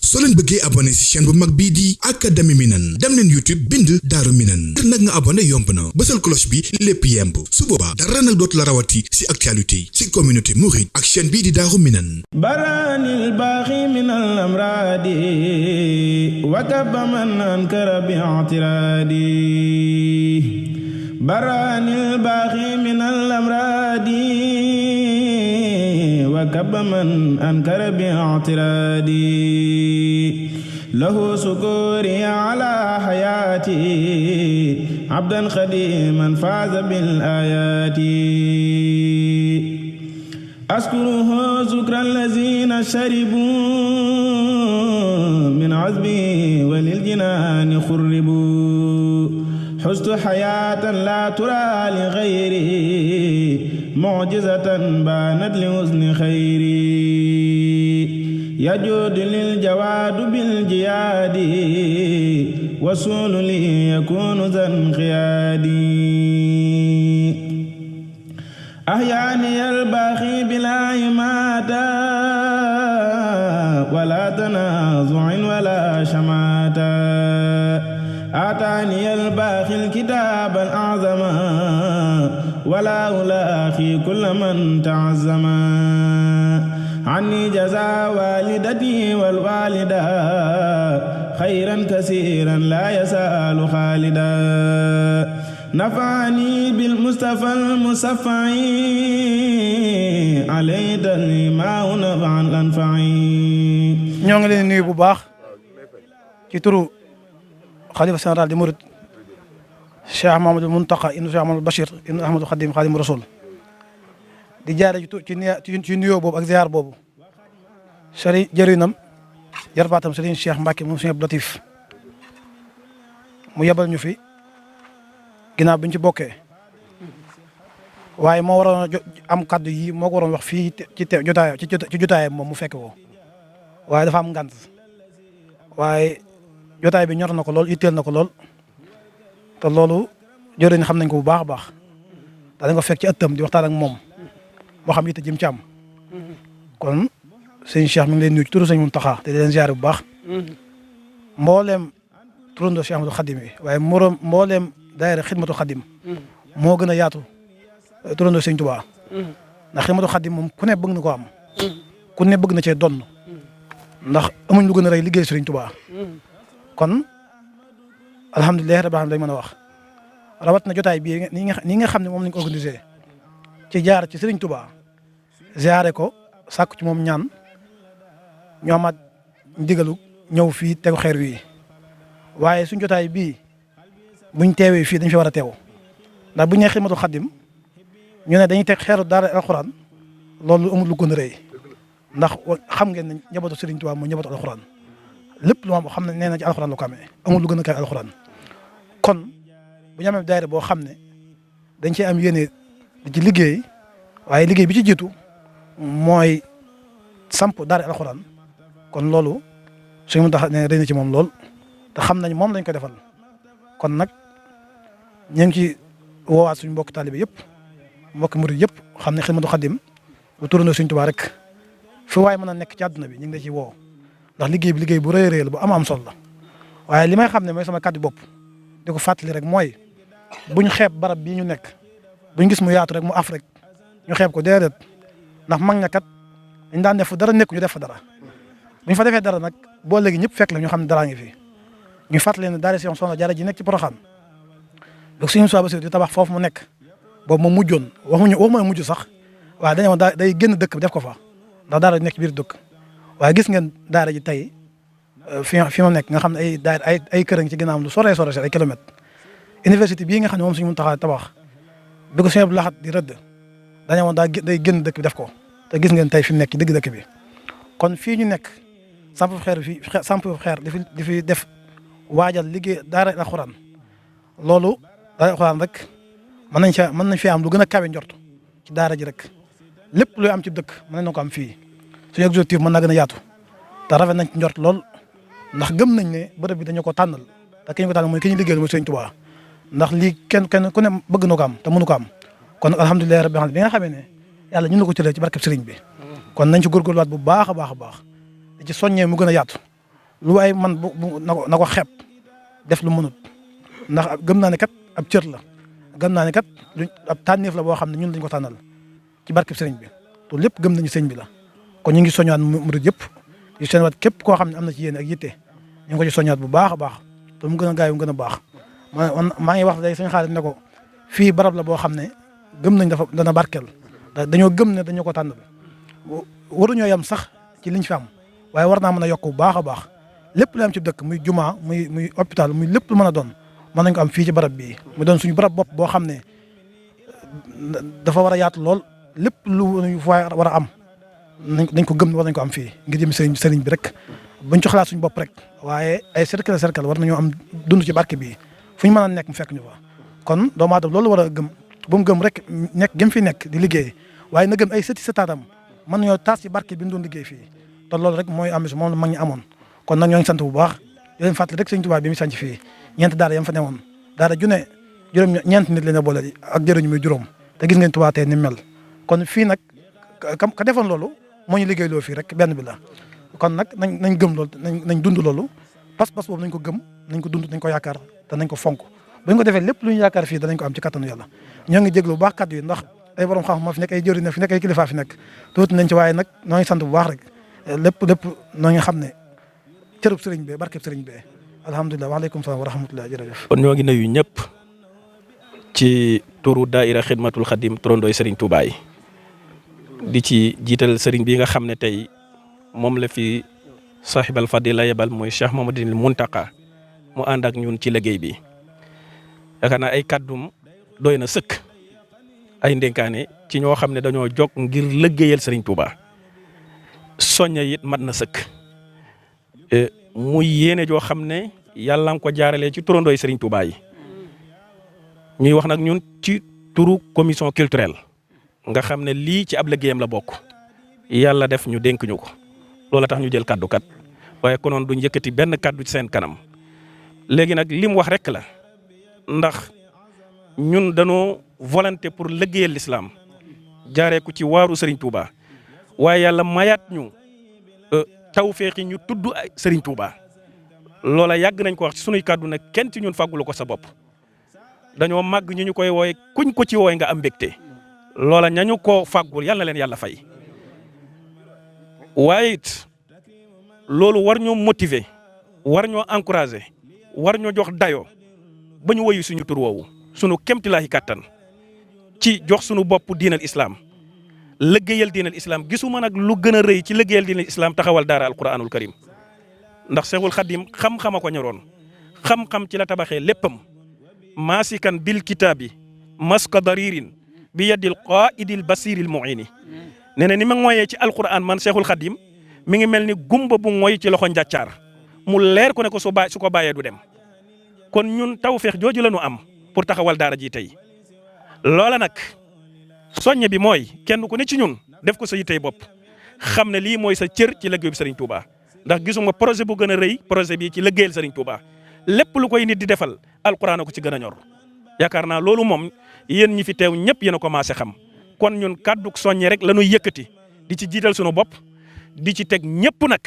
soo leen bëggee abonné ci chaîne bu mag bii di Académie Minane dem leen YouTube bind Daaru Minane ngir nag nga abonné yomb na bësal cloche bi lépp yemb su boobaa dara nag dootu la rawati ci actualité ci communauté mouride ak chaîne bii di Daaru Minane baranil baaxi minal amraadi wa kabba man ankara bi i'tiraadi baranil baaxi minal amraadi wa kabba man ankara bi i'tiraadi lahu sukuri ala hayati abdan khadiman faaza bil ayati أذكره ذكر الذين شربوا من عذبه وللجنان خربوا حزت حياة لا ترى لغيري معجزة بانت لحسن خيري يجود للجواد بالجياد وصول لي يكون ذا انقيادي أحياني الباخي بلا إماتة ولا تنازع ولا شماتة آتاني الباخي الكتاب الأعظم ولا ألاخي كل من تعزم عني جزا والدتي والوالدة خيرا كثيرا لا يسأل خالدا نفعني بالمصطفى المصفع عليه ما نفعا الأنفعي ñoo ngi leen nuyu bu baax ci turu xalifa général di murid Cheikh Mamadou Mountakha ibnu Cheikh Mamadou Bachir ibnu Ahmadou Khadim Khadim Rasoul di jaare ci nuyoo boobu ak ziar boobu sëriñ jëriñam jarbaatam sëriñ Cheikh Mbacke moom Sëriñ Abdou Latif mu yebal ñu fi ginnaaw bi ñu ci bokkee waaye moo waroon a am kaddu yi moo ko waroon wax fii ci jotaayam moom mu fekk ko waaye dafa am ngant waaye jotaay bi ñor na ko lool itteel na ko lool te loolu jëriñ xam nañ ko bu baax a baax dañ ko fekk ci ëttam di waxtaan ak moom moo xam yitte jëm ci am kon sëñ Cheikh mi ngi leen nuyu ci turu sëñ Mountakha te di leen ziar bu baax mbooleem turandoo Cheikh Ahmadou Khadim yi waaye mbooleem daayira xidmatu xadim moo gën a yaatu turandoo sëñ Tuubaa ndax xidmatu xadim moom ku ne bëgg na ko am ku ne bëgg na cee donn ndax amuñ lu gën a rëy liggéey sëriñ Tuubaa kon alhamdulilah rabbil alamin lañ mën a wax rawat na jotaay bii ni nga xam ne moom lañ ko organisé ci jaar ci sëriñ Tuubaa ziare ko sàkku ci moom ñaan ñu amaat ndigalu ñëw fii tegu xeer wi waaye suñ jotaay bii buñ teewee fii dañ fi war a teew ndax buñ nee xidmatu xaddim ñu ne dañuy teg xeeru daara alxuraan loolu amul lu gën a rëy ndax xam ngeen ne njabootu Serigne Touba mooy njabootu alxuraan lépp lu ma xam ne nee na ci alxuraan la ko amee amul lu gën a kaay alxuraan kon bu ñu amee daayira boo xam ne dañ cee am yéene di ci liggéey waaye liggéey bi ci jiitu mooy samp daara alxuraan kon loolu suñu mën tax ne rëy na ci moom lool te xam nañ moom lañ ko defal kon nag ñu ngi ci woowaat suñu mbokk taalibe yëpp mbokk murid yëpp xam ne xidmatu xadim bu turandoo Sëriñ Tuubaa rek fi waaye mën a nekk ci àdduna bi ñu ngi la ci woo ndax liggéey bi liggéey bu rëy a rëy la bu am solo la waaye li may xam ne mooy sama kàddu bopp di ko fàttali rek mooy buñ xeeb barab bii ñu nekk buñ gis mu yaatu rek mu af rek ñu xeeb ko déedéet ndax mag ña kat dañ daan def fu dara nekk ñu def fa dara buñ fa defee dara nag boo léegi ñëpp fekk la ñu xam ne daraa ngi fi ñu fàttali ne daara Cheikh Soxna Jaara ji nekk ci Porokhane donc suñu soxna Bassirou di tabax foofu mu nekk boobu moom mujjoon waxuma mujj sax waaye dañoo day génn dëkk bi def ko fa ndax daara ji nekk biir dëkk waaye gis ngeen daara ji tey fi ma nekk nga xam ne ay kër ci ginnaaw lu sore ay kilomètres université bii nga xam ne moom suñu mun taxaa tabax bi ko suñu bu laxat di rëdd dañoo day génn dëkk bi def ko te gis ngeen tey fi mu nekk ci digg dëkk bi kon fii ñu nekk samp xeer di fi def waajal liggéey daara alxuraan loolu daara alxuraan rek mën nañ fi am lu gën a kawe njort ci daara ji rek lépp luy am ci dëkk mën nañ ko am fii suñu objectif mën naa gën a yaatu te rafet nañ ci njort lool ndax gëm nañ ne bërëb bi dañu ko tànnal te ki ñu ko tànnal mooy ki ñu liggéeyal mooy Sëriñ Tuubaa ndax lii kenn ku ne bëgg na ko am te mënu ko am kon nag alhamdulilah rabbil alamin bi nga xamee ne yàlla ñun la ko cëlee ci barkeb sëriñ bi kon nañ ci góorgóorluwaat bu baax a baax a baax di ci soññee mu gën a yaatu lu waay man na ko xeeb def lu mënut ndax gëm naa ne kat ab cër la gëm naa ne kat ab tànneef la boo xam ne ñun lañ ko tànnal ci barkeb sëriñ bi te lépp gëm nañu sëriñ bi la kon ñu ngi soññaat murid yëpp yu seen wat képp koo xam ne am na ci yéen ak yitte ñu ngi ko ci soññaat bu baax a baax te mu gën a gaaw mu gën a baax maa ngi wax léegi sëñ Xaadim ne ko fii barab la boo xam ne gëm nañ dana barkeel dañoo gëm ne dañoo ko tànnal waruñoo yam sax ci liñ fi am waaye war naa mën a yokk bu baax a baax lépp lu am ci dëkk muy juma muy hôpital muy lépp lu mën a doon mën nañ ko am fii ci barab bii mu doon suñu barab bopp boo xam ne dafa war a yaatu lool lépp lu ñu fa war a am nañ ko gëm war nañ ko am fii ngir jëm sëriñ bi rek buñ ci xalaat suñu bopp rek waaye ay cercle war nañoo am dund ci barke bii fu ñu mën a nekk mu fekk ñu fa kon doomu aadama loolu war a gëm bu mu gëm rek nekk gëm fi nekk di liggéey waaye na gëm ay sëti sëtaatam mën nañoo taas ci barke bi ñu doon liggéey fii te loolu rek mooy am moom la mag ñi amoon kon nag ñoo ngi sant bu baax di leen fàttali rek sëñ Tuubaa bi mu sanc fii ñeent daara yam fa newoon daara june ñeent nit leen a boole ak jëriñu muy juróom te gis ngeen Tuubaa tey ni mel kon fii nag ka defoon loolu moo ñu liggéey loo fii rek benn bi la kon nag nañ gëm loolu nañ dund loolu pas-pas boobu nañ ko gëm nañ ko dund nañ ko yaakaar te nañ ko fonk bu ñu ko defee lépp lu ñu yaakaar fii danañ ko am ci kattanu yàlla ñoo ngi jéglu bu baax kàddu yi ndax ay borom xam moo fi nekk ay jëriñ na fi nekk ay kilifa fi nekk tuuti nañ ci waaye nag noo ngi sant bu baax rek lépp noo ngi xam ne cërub sëriñ bee barkeb sëriñ bee alhamdulilah waaleykum salaam wa rahmatulah jërëjëf. kon ñoo ngi nuyu ñëpp ci turu daaira xidmatul xadim turandooy sëriñ Touba yi di ci jiital sëriñ bi nga xam ne tey moom la fi sahibal fadila yebal mooy Cheikh Mamadou Muntaka mu ànd ak ñun ci liggéey bi yaakaar naa ay kàddum doy na sëkk ay ndénkaane ci ñoo xam ne dañoo jóg ngir liggéeyal sëriñ Touba soñña it mat na sëkk muy yéene joo xam ne yàlla nga ko jaaralee ci turandooy sëriñ Touba yi ñuy wax nag ñun ci turu commission culturelle nga xam ne lii ci ab liggéeyam la bokk yàlla def ñu dénk ñu ko loola tax ñu jël kaddu kat waaye konoon duñ yëkkati benn kaddu ci seen kanam léegi nag li mu wax rek la ndax ñun dañoo volonté pour liggéeyal l'islam jaaree ko ci waaru Serigne Touba waaye yàlla mayaat ñu tawféexi ñu tudd Serigne Touba loola yàgg nañ ko wax ci sunuy kaddu nag kenn ci ñun fàggulu ko sa bopp dañoo màgg ñu koy wooye kuñ ko ci wooye nga am mbégte loola ñañu ko fàggul yàlla na leen yàlla fay waaye it loolu war ñoo motiver war ñoo encourager war ñoo jox dayoo ba ñu woyu suñu tur woowu sunu kemtilaahi kàttan ci jox sunu bopp diinal islam liggéeyal diinal islam gisuma nag lu gën a rëy ci liggéeyal diinal islam taxawal daara alquranul karim ndax Seexul Xadim xam-xama ko ñoroon xam-xam ci la tabaxee léppam maasikan bil kitaabi maska daririn bi yaddil qaidil basiril muini nee na ni ma ngooyee ci alquran man Seexul Xadim mi ngi mel ni gumba bu ngooy ci loxo njàccaar mu leer ko ne ko su ko bàyyee du dem kon ñun tawfeex jooju la ñu am pour taxawal daara ji tey loola nag soññe bi mooy kenn ku ne ci ñun def ko sa yittey bopp xam ne lii mooy sa cër ci liggéey bi Serigne Touba ndax gisuma projet bu gën a rëy projet bi ci liggéeyal Serigne Touba lépp lu koy nit di defal alquran ko ci gën a ñor yaakaar naa loolu moom yéen ñi fi teew ñëpp yéen a commencé xam kon ñun kàddu soññe rek la ñuy yëkkati di ci jiital sunu bopp di ci teg ñëpp nag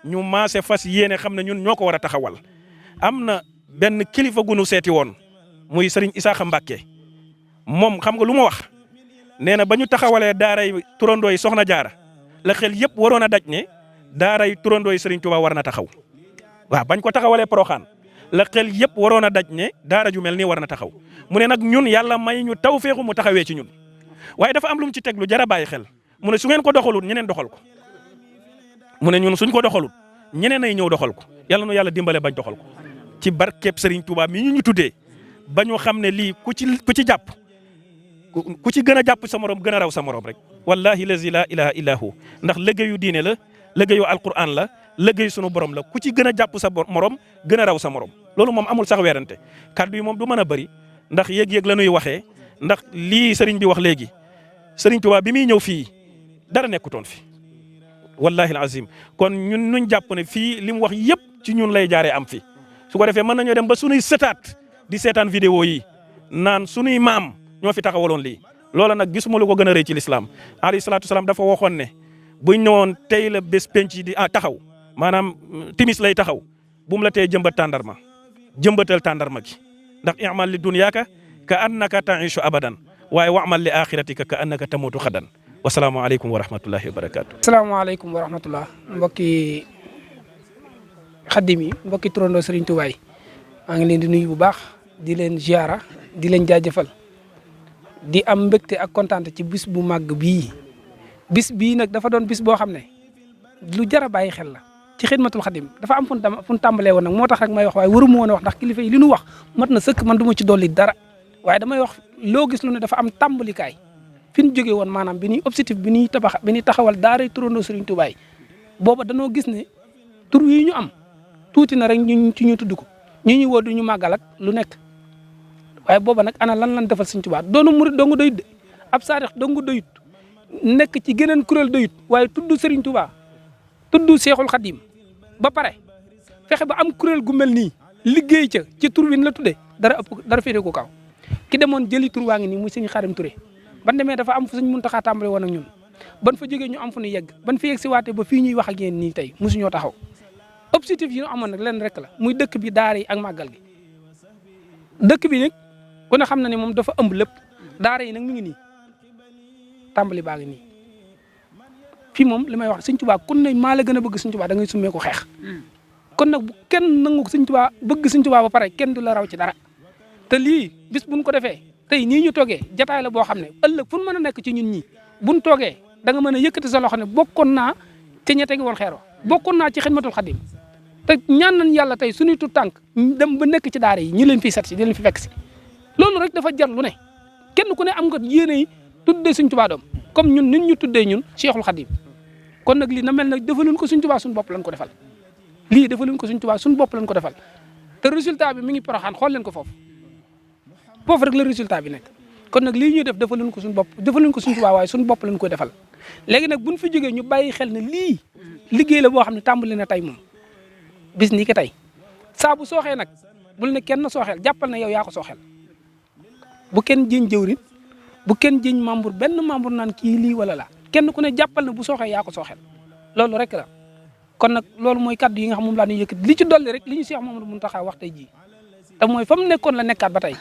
ñu maase fas yéene xam ne ñun ñoo ko war a taxawal am na benn kilifa gu nu seeti woon muy Serigne Isaaxa Mbacke moom xam nga lu ma wax nee na ba ñu taxawalee daaray turandoo yi soxna jaara la xel yëpp waroon a daj ne daaray turandoo yi Serigne Touba war na taxaw waaw bañ ko taxawalee Poroxaan la xel yëpp waroon a daj ne daara ju mel nii war na taxaw mu ne nag ñun yàlla may ñu tawfeexu mu taxawee ci ñun waaye dafa am lu mu ci teg lu jar a bàyyi xel mu ne su ngeen ko doxalut ñeneen doxal ko mu ne ñun suñ ko doxalut ñeneen ay ñëw doxal ko yàlla nu yàlla dimbale bañ doxal ko ci barkeeb Serigne Touba mi ñu tuddee ba ñu xam ne lii ku ci jàpp ku ci gën a jàpp sa morom gën a raw sa morom rek wallahi lazi la ilaha illa hu ndax liggéeyu diine la liggéeyu alquran la liggéeyu sunu borom la ku ci gën a jàpp sa morom gën a raw sa morom loolu moom amul sax weerante kàddu yi moom du mën a bëri ndax yëg-yëg la ñuy waxee ndax lii sëriñ bi wax léegi Serigne Touba bi muy ñëw fii dara nekkutoon fi wallahi alazim kon ñun nuñ jàpp ne fii li mu wax yëpp ci ñun lay jaaree am fi su ko defee mën nañoo dem ba sunuy sëtaat di seetaan vidéo yi naan sunuy maam ñoo fi taxawaloon lii loola nag gisuma lu ko gën a rëy ci lislaam alayhi salaatu salaam dafa waxoon ne buñ ñëwoon tey la bés penc di taxaw maanaam timis lay taxaw bu mu la tee jëmbat tàndarma jëmbatal tàndarma gi ndax i'mal li dunyaaka ka annaka ta'ishu abadan waaye wa'mal li axiratika ka annaka tamutu xadan wasalaamaaleykum wa rahmatullahi wa barakaatu. asalaamaaleykum wa rahmatullah mbokki xaddim yi mbokki turandoo Serigne Touba yi maa ngi leen di nuyu bu baax di leen ziara di leen jaajëfal di am mbégte ak kontaan ci bis bu màgg bii bis bii nag dafa doon bis boo xam ne lu jar a bàyyi xel la ci xidmatul xadim dafa am fu ñu tàmbalee woon nag moo tax rek may wax waaye waruma woon a wax ndax kilifa yi li nu wax mat na sëkk man du ma ci dolli dara waaye damay wax loo gis lu ne dafa am tàmbalikaay fi ñu jógee woon maanaam bi ñuy objectif bi ñuy taxawal daaray turandoo Serigne Touba yi booba danoo gis ne tur yi ñu am tuuti na rek ñu ci ñu tudd ko ñu woo du ñu màggal ak lu nekk waaye booba nag ana lan defal Serigne Touba doonu murid dongu doyut de ab saarix dongu doyut nekk ci geneen kuréel doyut waaye tudd Serigne Touba tudd Seexul Xadim ba pare fexe ba am kuréel gu mel nii liggéey ca ci tur wi la tuddee dara féete ko kaw ki demoon jëli tur waa ngi nii muy Serigne Xadim Touré ban demee dafa am fu Serigne Mountakha tàmbale woon ak ñun ban fa jógee ñu am fu ñu yegg ban fi yegg si waate ba fii ñuy wax ak yéen nii tey mosuñoo taxaw objectif yi ñu amoon nag leen rek la muy dëkk bi daara yi ak màggal gi dëkk bi nag ku ne xam na ne moom dafa ëmb lépp daara yi nag mi ngi nii tàmbali baa ngi nii fii moom li may wax Serigne Touba ku ne maa la gën a bëgg Serigne Touba da ngay summee ko xeex kon nag bu kenn nangu Serigne Touba bëgg Serigne Touba ba pare kenn du la raw ci dara te lii bis buñ ko defee tey nii ñu toogee jataay la boo xam ne ëllëg fu ñu mën a nekk ci ñun ñii buñ toogee da nga mën a yëkkati sa loxo ne bokkoon naa te ñette gi woon xeer wa bokkoon naa ci xidmatul xadim te ñaan nañ yàlla tey suñuy tu tànk dem ba nekk ci daara yi ñi leen fi set si di leen fi fekk si loolu rek dafa jar lu ne kenn ku ne am nga yéene yi tuddee Serigne Touba doom comme ñun nit ñu tuddee ñun Cheikhul Khadim kon nag lii na mel nag defaluñ ko Serigne Touba suñu bopp lañ ko defal lii defaluñ ko Serigne Touba suñu bopp lañ ko defal te résultat bi mi ngi Porokhane xool leen ko foofu rek la résultat bi nekk kon nag lii ñuy def defaluñ ko suñu bopp defaluñ ko Serigne Touba waaye suñu bopp lañ koy defal léegi nag buñ fi jógee ñu bàyyi xel ne lii liggéey la boo xam ne tàmbali na tey moom bis ni ki tey saa bu sooxee nag bul ne kenn sooxeel jàppal na yow yaa ko sooxeel bu kenn jiñ jëwrin bu kenn jiñ membre benn membre naan kii lii wala la kenn ku ne jàppal na bu sooxee yaa ko sooxeel loolu rek la kon nag loolu mooy kaddu yi nga xam moom laa ñuy yëkkati li ci dolli rek li ñu Cheikh Mamadou Mountakha wax tey jii te mooy fa mu nekkoon la nekkaat ba tey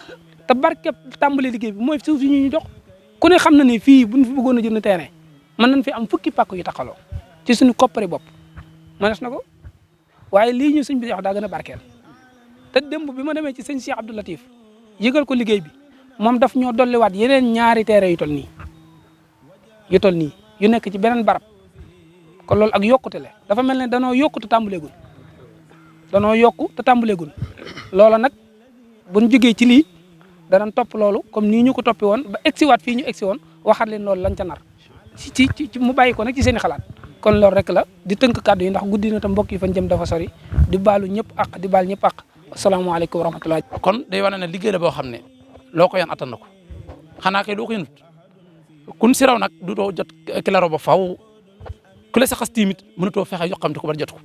te barke tàmbali liggéey bi mooy suuf yi ñu jox ku ne xam na ni fii buñ fi bëggoon a jënd terrain mën nañ fi am fukki pàkk yu taxaloo ci suñu koppari bopp mënees na ko waaye lii ñu sëñ bi wax daa gën a barkeel te démb bi ma demee ci sëñ Cheikh Abdou Latif yëgal ko liggéey bi moom daf ñoo dolliwaat yeneen ñaari terrain yu tol nii yu nekk ci beneen barab kon loolu ak yokkute la dafa mel ne danoo yokku te tàmbaleegul loola nag buñ jógee ci lii danañ topp loolu comme nii ñu ko toppi woon ba egsiwaat fii ñu egsi woon waxaat leen loolu lañ ca nar ci mu bàyyi ko nag ci seen i xalaat kon loolu rek la di tënk kàddu yi ndax guddi na te mbokk yi fañ jëm dafa sori di baalu ñëpp ak di baal ñëpp ak asalaamaaleykum wa rahmatulah. kon day wane ne liggéey la boo xam ne loo ko yan attan na ko xanaa kay doo ko yanut kun si raw nag du doo jot kilaro ba faw ku la sa xas tiimit mënutoo fexe yoqamte ko ba jot ko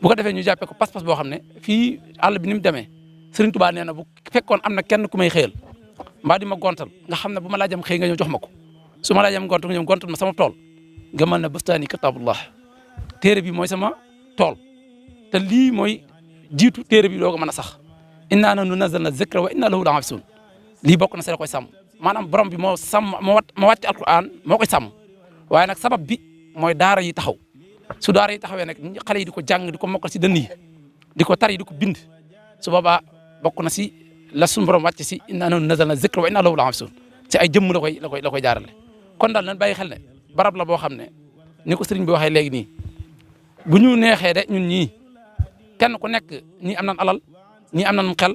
bu ko defee ñu jàppee ko pas-pas boo xam ne fii àll bi ni mu demee Serigne Touba nee na bu fekkoon am na kenn ku may xëyal mbaa di ma gontal nga xam ne bu ma laajam xëy nga ñëw jox ma ko su ma laajam gontal nga ñëw gontal ma sama tool nga mën na bustaani kitabullah téere bi mooy sama tool te lii mooy jiitu téere bi doo ko mën a sax inna nahnu nazzalna zikra wa inna lahu lahafizun lii bokk na si la koy sàmm maanaam borom bi moo sàmm moo wàcc alquran moo koy sàmm waaye nag sabab bi mooy daara yi taxaw su daara yi taxawee nag xale yi di ko jàng di ko mokkal si dënn yi di ko tari di ko bind su boobaa bokk na si la suñu borom wàcc si inna nahnu nazzalna zikra wa inna lahu lahafizun ci ay jëmm la koy jaarale kon daal nañ bàyyi xel ne barab la boo xam ne ni ko sëriñ bi waxee léegi nii bu ñu neexee de ñun ñii kenn ku nekk ñii am nañ alal ñii am nañ xel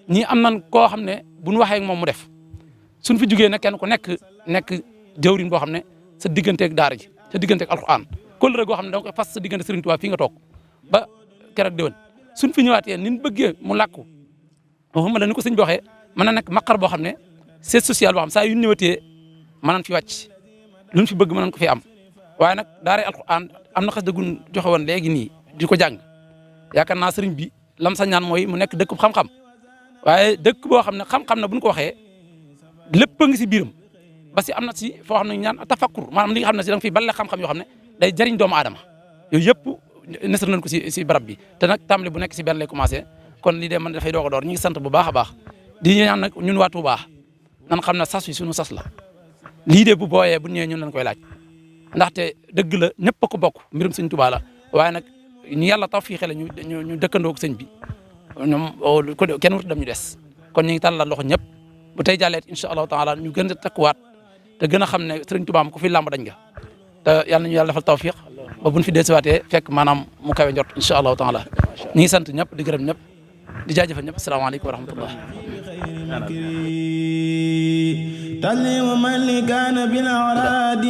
ñii am nañ koo xam ne bu ñu waxee ak moom mu def suñ fi jugee nag kenn ku nekk jawriñ boo xam ne sa digganteeg daara ji sa digganteeg alquran kóllëre goo xam ne da nga koy fas sa diggante sëriñ Tuubaa fii nga toog ba keroog déwén suñ fi ñëwaatee ni ñu bëggee mu làkku waxuma la ni ko sëñ bi waxee mën na nekk maqar boo xam ne c'est social boo xam saa yu ñu ñëwatee mën nañ fi wàcc luñ fi bëgg mën nañ ko fi am waaye nag daara alquran am na xas dëggun joxe woon léegi nii di ko jàng yaakaar naa sëriñ bi lam sa ñaan mooy mu nekk dëkk xam-xam waaye dëkk boo xam ne xam-xam na bu ñu ko waxee lépp a ngi si biiram ba si am na si foo xam ne ñaan tafakkur maanaam li nga xam ne si da nga fi balle xam-xam yoo xam ne day jariñ doomu aadama yooyu yëpp nesar nañ ko si barab bi te nag tàmbali bu nekk si benn lay commencé kon lii de man dafay doog a door ñu ngi sant bu baax a baax di ñaan nag ñun waa Touba nan xam ne sas wi suñu sas la lii de bu booyee bu ñëwee ñun lañ koy laaj ndaxte dëgg la ñëpp a ko bokk mbirum sëñ Touba la waaye nag ñu yàlla taw fii xele ñu dëkkandoo ak sëñ bi ñoom kenn wutu dem ñu des kon ñu ngi tàllal loxo ñëpp bu tey jàlleet incha allahu taala ñu gën a takkuwaat te gën a xam ne sëriñ Touba ko fi làmb dañ nga te yàlla nañu yàlla defal tawfiq ba buñ fi deesiwaatee fekk maanaam mu kawe njort incha allahu taala ñu ngi sant ñëpp di gërëm ñëpp di jaajëfal ñëpp asalaamaaleykum wa rahmatullah تعليم من كان بالأعراد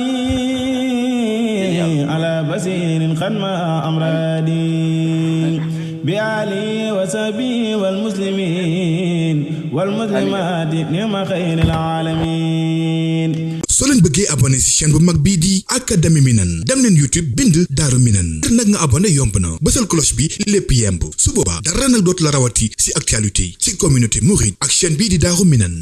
على بصير خدم أمرادي بآله وصحبه والمسلمين والمسلمات نعم خير العالمين. soo leen bëggee abonné ci chaîne bu mag bii di Académie Minane dem leen YouTube bind Daaru Minane ngir nag nga abonné yomb na bësal cloche bi lépp yemb su boobaa dara nag dootu la rawati ci actualité ci communauté mouride ak chaîne bii di Daaru Minane.